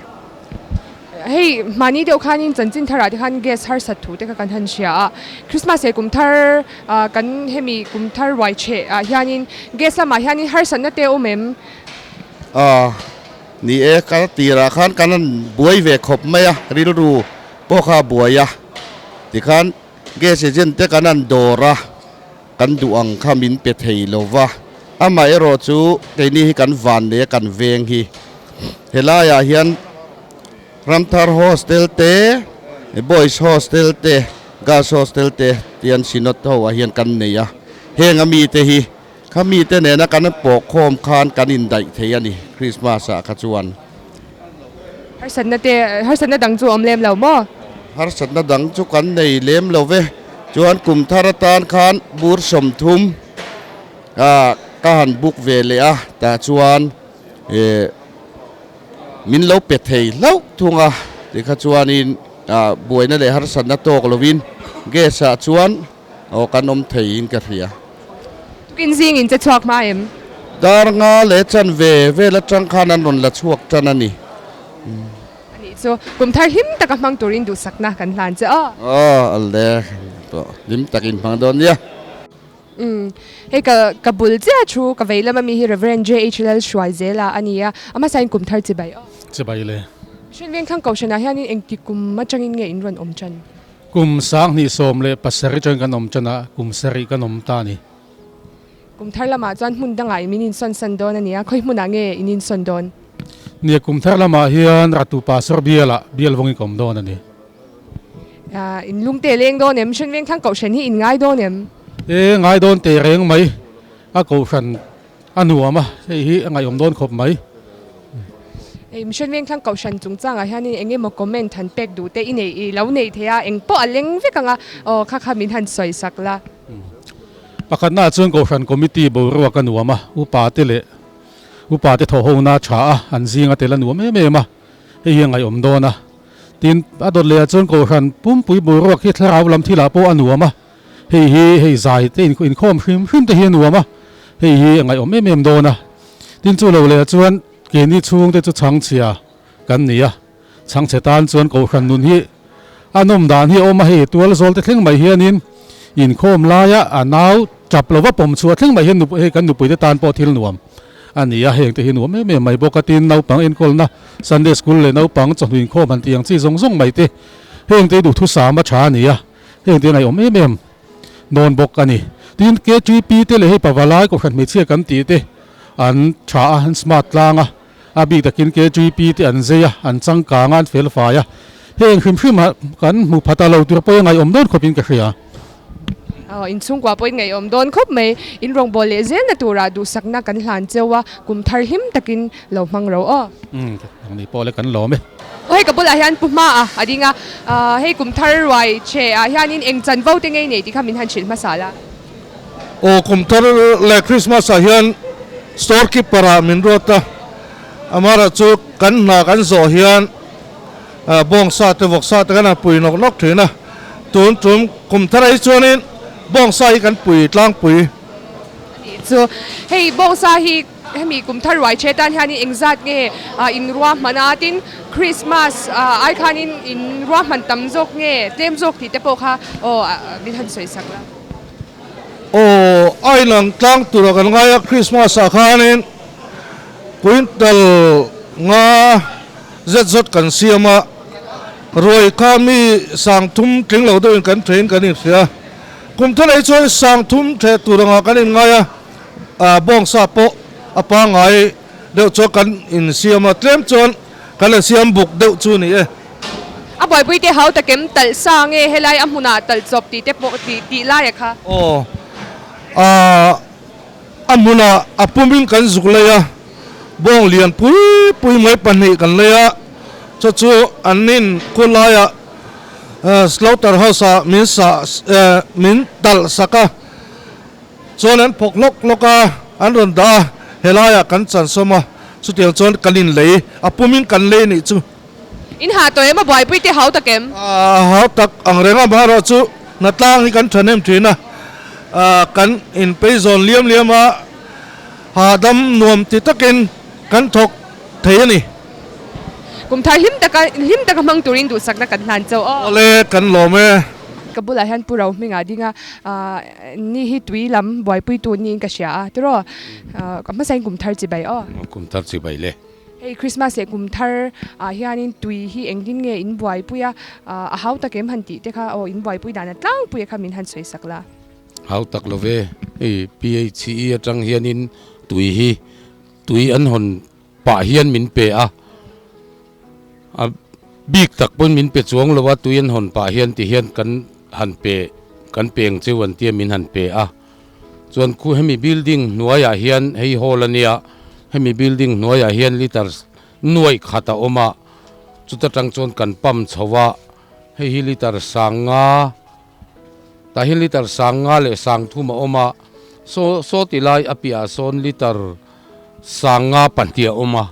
Hei mahni deuh khanin chanchin tharah te khan gas harsat thu te kha kan han hria a, Christmas leh kum thar kan hemi kum thar ruai chheh ah hianin gas lamah hianin harsatna te a awm em? A ni e, ka tirah khan kan han buai ve khawp mai a, rilru pawh kha a buai a, tikhan gas agent te kan han dawr a, kan duh ang kha min pe thei lo va, amaherawh chu keini hi kan van nei a kan veng hi helaiah hian Ramthar hostel te boys hostel te girls hostel te tian synod ho ah hian kan nei a, heng a mite hi kha mite nena kan pawh khawm khan kan indaih thei a ni Christmas ah kha chuan. Harsatna te, harsatna dang chu awm lem lo maw? Harsatna dang chu kan nei lem lo ve. Chuan kum thar atan khan bur 30 ah ka han book ve leh a, tah chuan eh min lo pe thei hlauh thung a, tikha chuanin ah buaina leh harsatna tawk lovin gas ah chuan Aw kan awm thei in ka hria. Tukin zing in che chhuak hma em? Dar nga leh chan ve vel atang khan an rawn la chhuak tan a ni. A nih chu kum thar hlim taka hmang turin duhsakna kan hlan che aw. Aw a le. Pawh hlim takin hmang dawn nia. Umm hei ka ka bul chiah thu ka vei lam ami hi Rev. JH Lalhruaizela a ni a, a hmasain kum thar chibai aw. Chibai le. Hriat Vengthlang Kohhranah hianin engti kum atangin nge in rawn awm tan? Kum 2017 atangin kan awm tan a, kum sarih kan awm ta a ni. Kum thar lamah chuan hmun dangah in min insawn san dawn a ni a, khawi hmunah nge in insawn dawn? Nia, kum thar lamah hian Ratu Pastor bialah bial vawngin ka awm dawn a ni. In lung teh leng dawn em? Hriat Vengthlang Kohhran hi in ngai dawn em? E, ngai dawn teh reng mai. A Kohhran a nuam a, hei hi a ngaihawm dawn khawp mai. Hei Mission Vengthlang Kohhran chungchangah hianin eng emaw comment han pek duh te i nei i lo nei thei a, eng pawh a leng vek ang a, aw kha kha min han sawi sak la. Pakhatnaah chuan Kohhran Committee boruak a nuam a, upa te leh upa te thawhhona a tha a, an zinga tel a nuam em em a, hei hi a ngaihawm dawn a. Tin, a dawt lehah chuan Kohhran pumpui boruak hi thlarau lam thilah pawh a nuam a, hei hi hei zai te inkhawm hrim hrim te hi a nuam a, hei hi a ngaihawm em em dawn a. Tin, chu lo lehah chuan keini chhungte chu chhangchhia kan ni a, chhangchhe tan chuan Kohhran nun hi a nawm dan hi a awm a, hei tual zawl te thleng mai hianin inkhawm laia a nau tap lova pawm chhuah thleng mai hian hei kan nupuite tan pawh thil nuam a ni a, heng te hi nuam em em mai bawk a, tin naupang enkawlna Sunday School leh naupang chawhnu inkhawm han tih ang chi zawng zawng mai te heng te duhthusam a tha a ni a, heng te ngaihawm em em dawn bawk a ni. Tin KTP te leh hei pavalai kohhran hmeichhia kan tih te an tha a, an smart tlang a, a bik takin KTP te an zei a, an changkang a, an fel fai a, heng hrim hrim ah kan hmu phat a lo tur pawh i ngaihawm dawn khawpin ka hria. Aw, in chhungkua pawhin ngaihawm dawn khawp mai. In rawngbâwl leh zelna turah duhsakna kan hlan cheu a, kum thar hlim takin lo hmang ro aw. Umm, nangni pawh le kan lawm e. Aw, hei ka bulah hian Pu Hma a a ding a, hei kum thar ruai che ah hianin eng chanvo te ngei nei tih kha min han hrilh hmasa la. Aw, kum thar leh Christmas ah hian store keeper ah min ruat a, amaherawh chu kan hna kan zawh hian Bawngsa te vawksa te kan han pui nawk nawk thin a, tun tum kum thar ah hi chuanin bawngsa hi kan pui tlangpui. Anih chu, hei bawngsa hi hemi kum thar ruai che tan hianin engzat nge in ruahman a, tin Christmas ai khanin in ruahman tam zawk nge tlem zawk tih te pawh kha aw min han sawi sak la. Aw a inang tlang tura kan ngai a, Christmas ah khanin quintal nga Zet zawt kan siam a, ruai kha mi 3000 tling lo deuhin kan thein kan inhria. Kum thelei chuan 3000 theh tur angah kan inngai a, bawngsa pawh a pangngai deuh chuan kan insiam a, tlem chuan kan la siam buk deuh chu ni e. A buaipui te hau takem talh sa nge helai a hmunah talh chawp tih te pawh tih tih lai a kha. Aw, a hmunah a pumin kan zuk lei a. Bawng lian pui pui mai pahnih kan lei a, chu chu an nin khu laiah slaughter house ah min sah min talh sak a, chuan an phawk hlawk hlawk a, an rawn dah a, helaiah kan chansawm a, chutiang chuan kan inlei, a pumin kan lei nih chu. In hah tawh em a buaipui te hau tak em? A hau tak ang reng a, amaherawh chu hnatlang hi kan thahnem thin a, kan inpeizawn liam liam a, Hahdam nuam ti takin kan thawk thei a ni. Kum thar hlim taka hlim taka hmang turin duhsakna kan hlan chauh aw. Awle kan lawm e. Ka bulah hian Pu Rohminga a ding a, ni hi tui lam buaipuitu niin ka hria a tiraw? Ka hmasain kum thar chibai aw. Kum thar chibai le. Hei Christmas leh kum thar ah hianin tui hi engtin nge in buaipui a, a hau tak em han tih te kha aw in buaipui dan a tlangpui a kha min han sawi sak la. Hau tak lo ve, hei PHE atang hianin tui hi tui an hawn pah hian min pe a, a bik tak pawn min pe chuang lo a, tui an hawn pah hian ti hian kan han pe kan peng cheu an tia min han pe a, chuan khu hemi building hnuaiah hian hei hall a nia, hemi building hnuaiah hian litre nuaih khat a awm a, chuta tang chuan kan pump chho a, hei hi litre 5000. Tah hian litre 5000 leh 3000 a awm a, saw saw ti lai a piahah sawn litre 52 a awm a,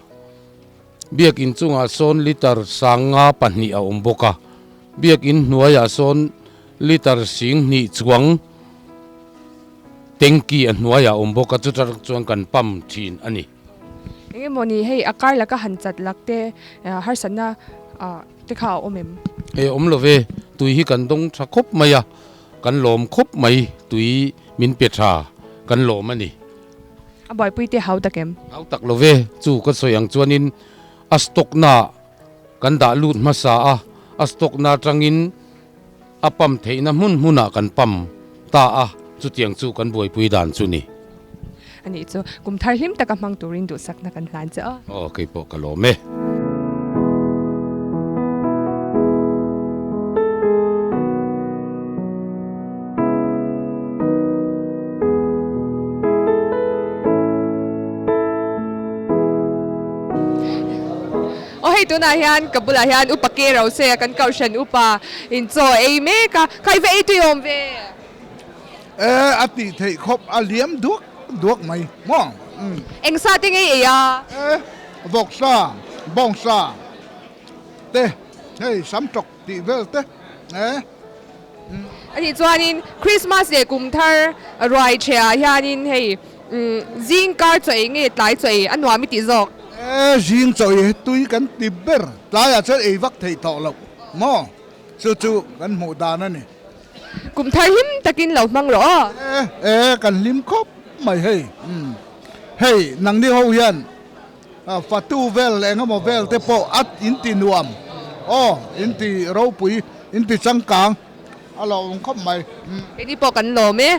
biakin chungah sawn litre 52 a awm bawk a, biakin hnuaiah sawn litre 2000 chuang tanky a hnuaiah a awm bawk a, chuta chuan kan pump thin a ni. Eng emaw ni hei a kar laka han chat lak te harsatna. Te kha a awm em? E awm lo ve, tui hi kan dawng tha khawp mai a, Kan lawm khawp mai, tui min pe tha, kan lawm a ni. A buaipui te hau tak em? Hau tak lo ve, chu ka sawi ang chuanin a stock na kan dah lut hmasa a, a stock na atangin a pump theihna hmun hmunah kan pump ta a, chutiang chu kan buaipui dan chu ni. Anih chu, kum thar hlim taka hmang turin duhsakna kan hlan che a. Aw, keipawh ka lawm e. Aw hei tunah hian ka bulah hian upa ke ro se a kan kohhran upa in chaw ei mek a, khai ve ei tui awm ve. E a tih theih khawp a liam duak duak mai maw? Eng sa te ngei ei a? E vawksa, bawngsa te hei samtawk tih vel te e. Anih chuanin Christmas leh kum thar ruai ṭhehah hianin hei zing kar chaw ei nge tlai chaw ei a nuam i tih zawk? E zing chaw ei tui kan ti ber, tlaiah chuan ei vak theih tawh loh maw? Chu chu kan hmuh dan a ni. Kum thar hlim takin lo hmang rawh aw. E e kan hlim khawp mai hei. Hei nangni ho hian fatu vel eng emaw vel te pawh a in ti nuam aw in ti ropui in ti changkang a lawm khawp mai. Keini pawh kan lawm e.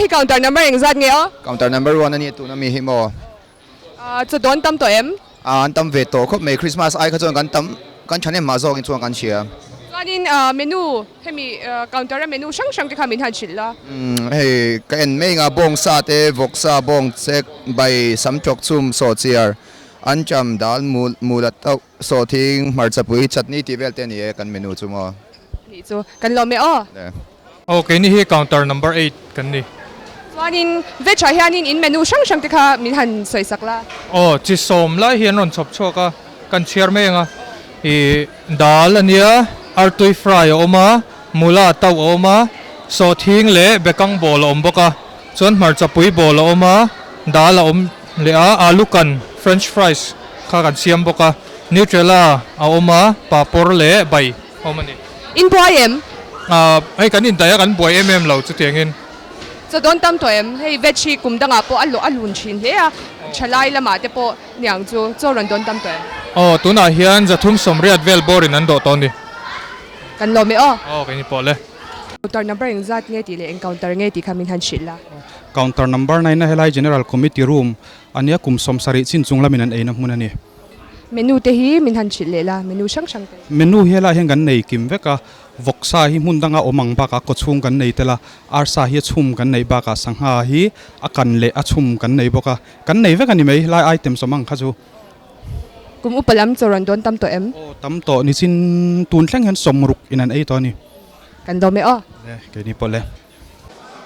counter number engzat nge aw? Counter number one a nia tuna mi hi maw? Chaw dawn tam tawh em? An tam ve tawh khawp mai, Christmas ai kha chuan kan tam, kan thahnem mah zawkin chuan kan hria. Chuanin menu, hemi counter a menu hrang hrang te kha min han hrilh la. Umm hei ka en mai anga bawng sa te, vawk sa, bawng chek, bai, sam tawk chhum, sawhchiar, ancham, dal, mul, mul a tauh, sawhthing, hmarchapui, chutney tih vel te a ni e kan menu chu maw? Nih chu kan lawm e aw. Le. Aw keini hi counter number eight kan ni. Chuanin veg ah hianin in menu hrang hrang te kha min han sawi sak la. Aw chi sawm lai hi an rawn chhawp chhuak a, kan chhiar mai ang a. Ih dal a nia, artui fry a awm a, mula tauh a awm a, sawhthing leh bekang bawl a awm bawk a, chuan hmarcha pui bawl a awm a, dal a awm leh a, alu kan french fries kha kan siam bawk a, nutrela a awm a, papawr leh bai. Awm a ni. In buai em? Ahh hei kan indaih a kan buai em em lo chutiangin. Chaw dawn tam tawh em? Hei veg hi kum dangah pawh a lawh a lun thin hle a, thalai lamah te pawh niang chu chaw rawn dawn tam tawh em? Aw tunah hian 380 vel bawrin an dawh tawh a ni. Kan lawm e aw. Aw kei ni pawh le. Counter number engzat nge tih leh eng counter nge tih kha min han hrilh la. Counter number 9 a helai General Committee Room a nia kum 70 chin chung lamin an eina hmun a ni. Menu te hi min han hrilh leh la, menu hrang hrang te. Menu hi helaiah hian kan nei kim vek a, vawksa hi hmun danga awm ang bakah kawchhung kan nei tel a, arsa hi a chhum kan neih bakah sangha hi a kan leh a chhum kan nei bawk a, kan nei vek a ni mai helai items awm ang kha chu. Kum upa lam chaw rawn dawn tam tawh em? Aw tam tawh nichin tun thleng hian 60 in an ei tawh a ni. Kan dawm e aw. Le, keini pawh le.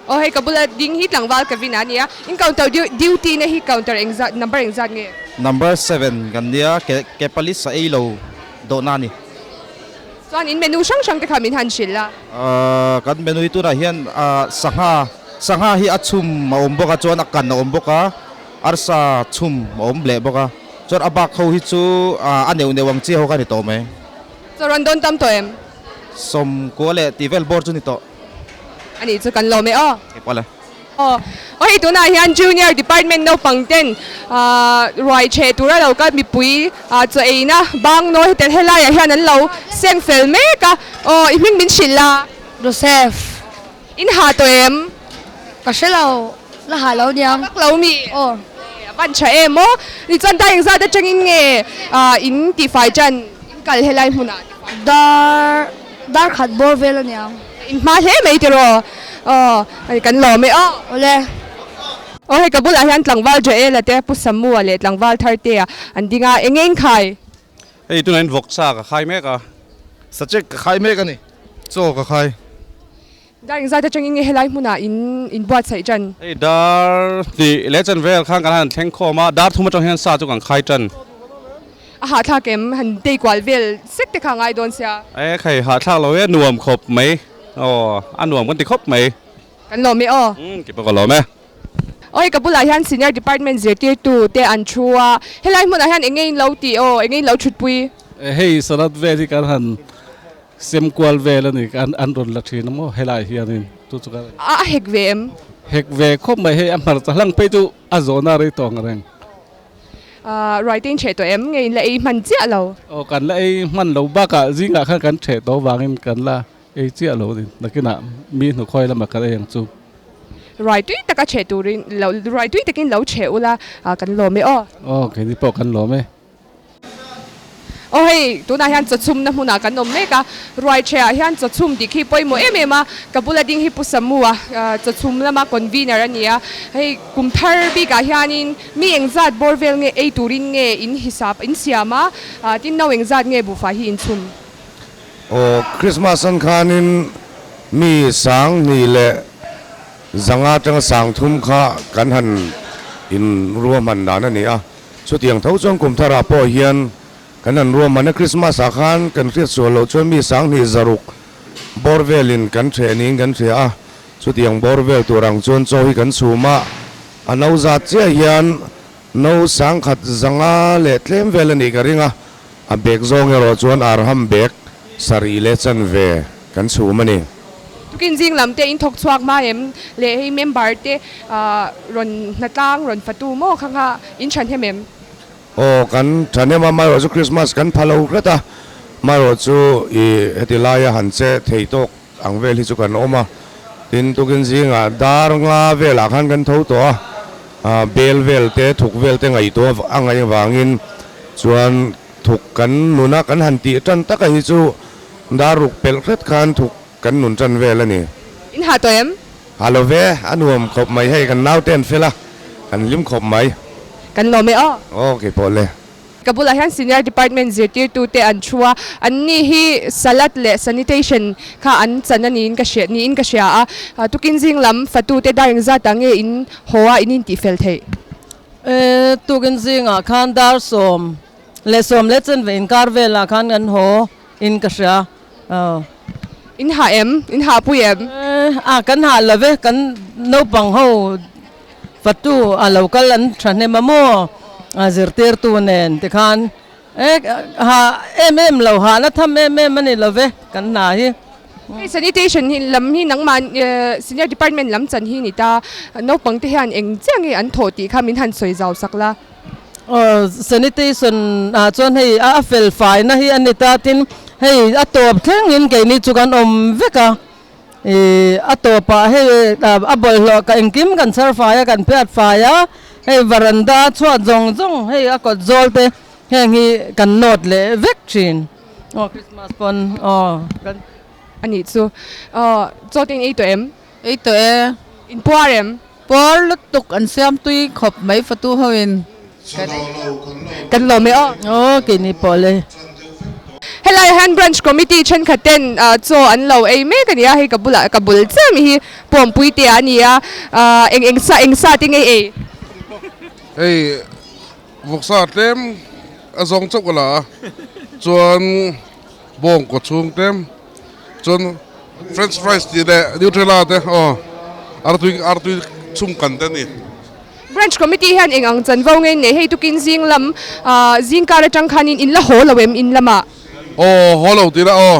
Aw hei ka bula ding hi tlangval ka vin a nia, in counter duty na hi counter engzat number engzat nge? Number seven kan nia ke ke pali sa ei lo dawhna a ni. Chuan in menu hrang hrang te kha min han hrilh a. Ahh kan menu hi tunah hian ahh sangha sangha hi a chhum a awm bawk a chuan a kan a awm bawk a arsa chhum a awm leh bawk a chuan a bak ho hi chu ahh a neuh neuh ang chi ho kha a ni tawh mai. Chaw rawn dawn tam tawh em? 90 leh tih vel bawr chu ni tawh. A nih chu kan lawm e aw. Ke pawh le. Aw, aw hei tunah hian Junior Department naupang ten ruai chhe tura lo kal mipui chaw eina bang nawi hetel helaiah hian an lo seng fel mek a. Aw, i hming min hrilh la. Joseph. In ha tawh em? Ka hre lo, la ha lo niang. Vak lo mi? Aw. A van tha em aw. Ni chuan dai engzat atangin nge in tihfai tan in kal helai hmunah tihfai? Dar Dar khat bawr vel a niang. In hma hle mai tiraw? Aw, hei kan lawm e aw. Awle. Aw hei ka bulah hian tlangval Joel-a te, Pu Samu-a leh tlangval Tharte-a an ding a, eng eng khai? Hei tunah hian vawksa ka khai mek a. Sachek ka khai mek a ni. Chaw ka khai. Dar engzat atangin nge helai hmunah in inbuatsaih tan? Hei dar hnih leh chan vel khan kan han thleng khawm a, dar thum atang hian sa chu kan khai tan. A hahthlak em? Han tei kual vel sek te kha a ngai dawn sia. E khai hahthlak lo e, nuam khawp mai. Aw, a nuam kan ti khawp mai. Kan lawm e aw. Umm, kei pawh ka lawm e. Aw hei ka bulah hian senior department zirtirtu te an thu a, helai hmunah hian eng nge in lo tih aw, eng nge in lo thutpui? Hei salad vel hi kan han Sem kual vel a ni an an rawn la thin a maw helai hianin chu chu ka A hek ve em? Hek ve khawp mai hei a hmarcha hlang phei chu a zawhna rei tawh ang reng. Ruai te in hreh tawh em? Nge in la ei hman chiah lo? Aw kan la ei hman lo bakah zingah khan kan hreh tawh vangin kan la ei chiah lo a ni nakinah mi hnukhawi lamah kan ei ang chu. Ruai tui taka hreh turin lo ruai tui takin lo hreh ula kan lawm e aw. Aw keini pawh kan lawm e. Aw hei, tunah hian chawchhumna hmunah kan awm mek a, Ruaiṭheah hian chawchhum dik hi pawimawh em em a, ka bula ding hi Pu Samu-a chawchhum lama convener a ni a, hei kum thar bikah hianin mi engzat bawr vel nge ei turin nge in hisap in siam a, tin no engzat nge buhfai hi in chhum? Aw, Christmas an khanin mi 2100 atanga 3000 kha kan han in ruahman dan a ni a. Chutiang tho chuan kum tharah pawh hian kan han ruahman a, Christmas ah khan kan hriat sual loh chuan mi 2600 bawr velin kan hreh niin kan hria a, chutiang bawr vel tur ang chuan chaw hi kan chhum a, a no zat chiah hian no 1100 leh tlem vel a nih ka ring a, a bag zawng erawh chuan arham bag sarih leh chanve kan chhum a ni. Tukin zing lam te in thawk chhuak hma em leh hei member te rawn hnatlang rawn fatu maw kha kha in than hem em? Aw kan than em a, marawh chu Christmas kan pha lo hret a, marawh chu i heti laia han che thei tawk ang vel hi chu kan awm a, Tin, tukin zingah dar nga velah khan kan tho tawh a, ah bel vel te, thuk vel te ngaihtuah a ngaih avangin chuan thuk kan nun a, kan han tih tan taka hi chu dar ruk pelh hret khan thuk kan nun tan vel a ni. In ha tawh em? Ha lo ve, a nuam khawp mai hei, kan naute an fel a, kan hlim khawp mai. Kan lawm e aw. Aw, keipawh le. Ka bulah hian senior department zirtirtute an thu a, anni hi salad leh sanitation kha an chan a niin ka hria niin ka hria a, tukin zing lam fatute dar engzat ah nge in haw a in intihfel theih? E, tukin zingah khan dar 10 leh 10 leh chanve inkar velah khan kan haw in ka hria aw. In hah em? In hahpui em? E, a kan hah lo ve, kan naupang ho Fatu a lo kal an thahnem a maw? A zirtirtu nen tikhan e ha em em lo, ha na tham em em a ni lo ve kan hna hi. Hei sanitation hi lam hi nangmah senior department lam chan hi ni ta, naupang te hian eng chiah nge an thawh tih kha min han sawi zau sak la. Aw sanitation ah chuan hei a fel faina hi a ni ta, tin hei a tawp thleng in keini chu kan awm vek a. Ih a tawpah hei a bawlhhlawh ka engkim kan chhar fai a kan phiat fai a hei varanda chhuat zawng zawng hei a kawt zawl te heng hi kan nawt leh vek thin aw Christmas pawn aw kan A nih chu aw chaw te in ei tawh em? Ei tawh e. In puar em? Puar lutuk an siam tui khawp mai fatu ho in. Kan lawm e aw. Aw keini pawh le. Helai ah hian branch committee thenkhat ten chaw an lo ei mek a ni a, hei ka bulah ka bul chiah mi hi pawmpui te ah a ni a, eng eng sa eng sa te nge ei? Hei vawksa tlem a zawng chauh ka la a, chuan bawng kaw chhung tlem chuan french fries tih leh nutella te aw artui artui chhung kan te a ni. Branch Committee hian eng ang chanvo nge nei hei tukin zing lam zing kar atang khanin in la haw lo em in lamah? Aw haw lo tih la aw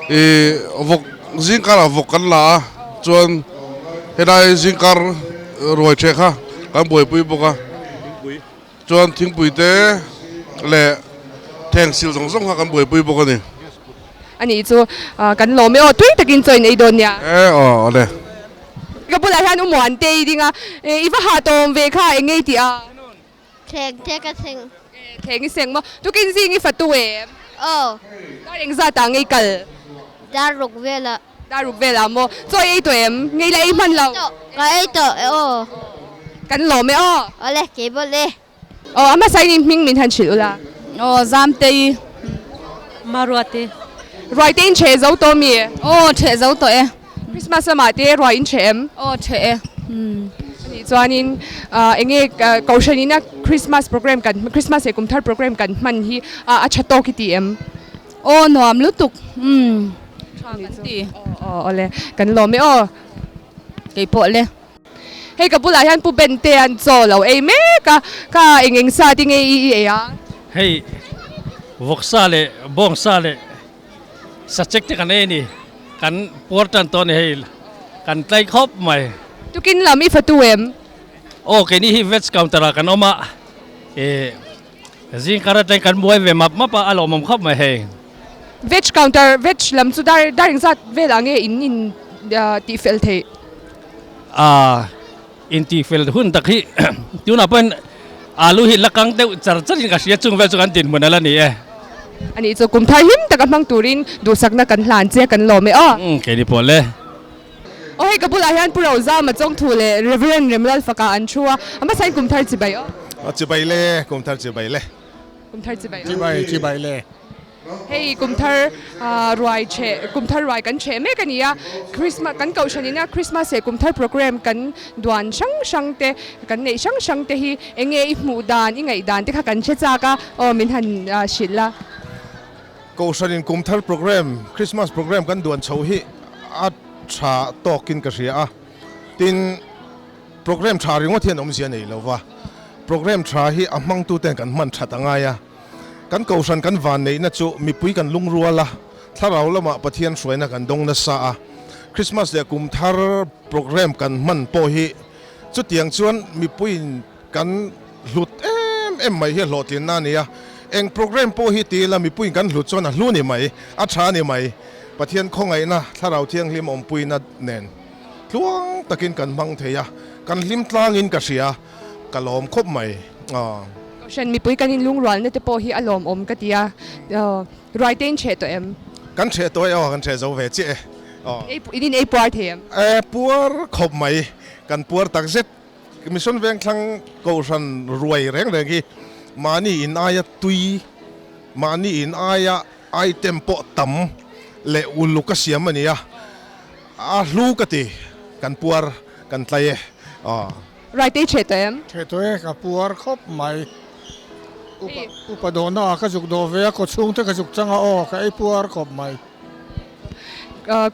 ih vawk zing karah vawk kan la a chuan helai zing kar ruai theh kha kan buaipui bawk a chuan thingpui te leh thleng sil zawng zawng kha kan buaipui bawk a ni. A nih chu kan lawm e aw tui takin chaw in ei dawn nia. E aw awle. Ka bulah hian u Muan te i ding a, i va hah tawm ve kha eng ngei tih a. Thleng te ka seng. E thleng i seng maw? Tukin zing i fatu em? Aw. Dar eng zat ah ngei kal? Dar ruk velah. Dar ruk velah maw? Chaw i ei tawh em? Ngei la ei hman lo? Ka ei tawh e aw. Kan lawm e aw. Awle kei bawlh e. Aw a hmasa in hming min han hrilh ula. Aw Zamtei Maruati. Ruai te in chhe zo tawh mi? Aw chhe zo tawh e. Christmas lamah te ruai in chhe em? Aw chhe e. Anih chuanin eng nge Kohhran ina Christmas program kan Christmas leh kum thar program kan hman hi a tha tawk i ti em? Aw nuam lutuk tha kan ti. Aw awle kan lawm e aw. Keipawh le. Hei ka bulah hian Pu Ben te an chaw lo ei mek a, kha eng eng sa te nge i i ei a? Hei vawksa leh bawngsa leh sachek te kan ei a ni, kan puar tan tawh a ni hei, kan tlai khawp mai. Tukin lam i fatu em? Aw keini hi veg counter ah kan awm a, ih zingkar atangin kan buai ve map map a, a lawmawm khawp mai hei. Veg counter, veg lam chu dar dar engzat velah nge in in tihfel theih? A intihfel hun tak hi tunah pawhin alu hi la kang deuh char char in ka hria chung vel chu kan dinhmun a la ni e. A nih chu kum thar hlim taka hmang turin duhsakna kan hlan che kan lawm e aw. Umm keini pawh le. Aw hei ka bulah hian Pu Rozama Chawngthu leh Reverend Remlal Faka an thu a, a hmasain kum thar chibai aw. Aw chibai le, kum thar chibai le. Kum thar chibai aw. Chibai chibai le. Hei kum thar ruai cheh kum thar ruai kan cheh mek a ni a, Christmas kan kohhran ina Christmas leh kum thar program kan duan hrang hrang te kan neih hrang hrang te hi eng nge i hmuh dan i ngaih dan te kha kan hre chak a aw min han hrilh la. Kohhran in kum thar program Christmas program kan duan chho hi a tha tawkin ka hria a, tin program tha ringawt hian awmzia nei lo va, program tha hi a hmangtu ten kan hman that a ngai a. Kan kohhran kan vanneihna chu mipui kan lungrual a, thlarau lamah Pathian hruaina kan dawng nasa a. Christmas leh kum thar program kan hman pawh hi chutiang chuan mipuiin kan hlut em em mai hi a hlawhtlinna a ni a. Eng program pawh hi ti ila mipuiin kan hlut chuan a hlu ni mai, a tha ni mai. Pathian khawngaihna, thlarau thianghlim awmpuina nen. Tluang takin kan hmang thei a, kan hlim tlangin ka hria, ka lawm khawp mai. Aw. Kohhran mipui kan inlungrualna te pawh hi a lawmawm ka ti a, ruai te in hreh tawh em? Kan hreh tawh e aw, kan hreh zo ve chiah e. Aw. In in ei puar thei em? E, puar khawp mai, kan puar tak zet. Mission Vengthlang Kohhran ruai reng reng hi mahni in aia tui, mahni in aia item pawh tam leh uluk a siam a ni a, a hlu ka ti, kan puar kan tlai e. Aw. Raitei chhe tawh em? Chhe tawh e, ka puar khawp mai. Upa upa dawhna ah ka zuk dawh ve a, kawchhung te ka zuk chang a aw, ka ei puar khawp mai.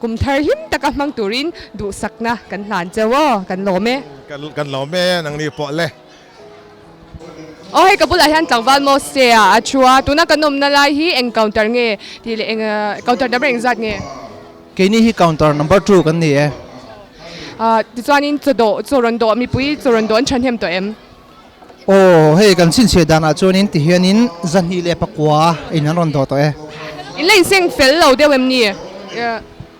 Kum thar hlim taka hmang turin duhsakna kan hlan cheu aw, kan lawm e. Kan lawm e, nangni pawh le. Aw hei ka bulah hian tlangval Mose a a thu a, tuna kan awmna lai hi eng counter nge tih leh eng counter number engzat nge? Keini hi counter number 2 kan ni e. Tichuanin chaw dawh, chaw rawn dawh, mipui chaw rawn dawh an thahnem tawh em? Aw hei kan chhinchhiah danah chuanin tihianin 209 in an rawn dawh tawh e. In la inseng fel lo deuh em ni?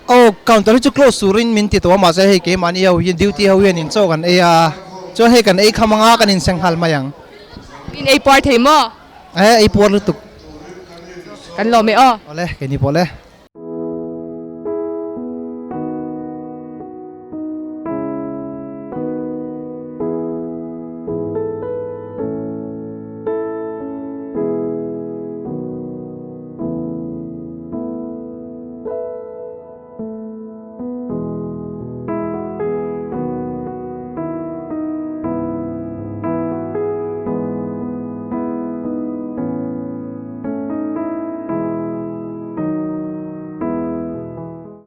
Aw counter hi chu close turin min ti tawh a mahse hei keimahni ho hian duty ho hian in chaw kan ei a chuan hei kan ei kham anga kan inseng nghal mai ang. In ei puar thei maw? E ei puar lutuk. Kan lawm e aw. Awle keini pawh le.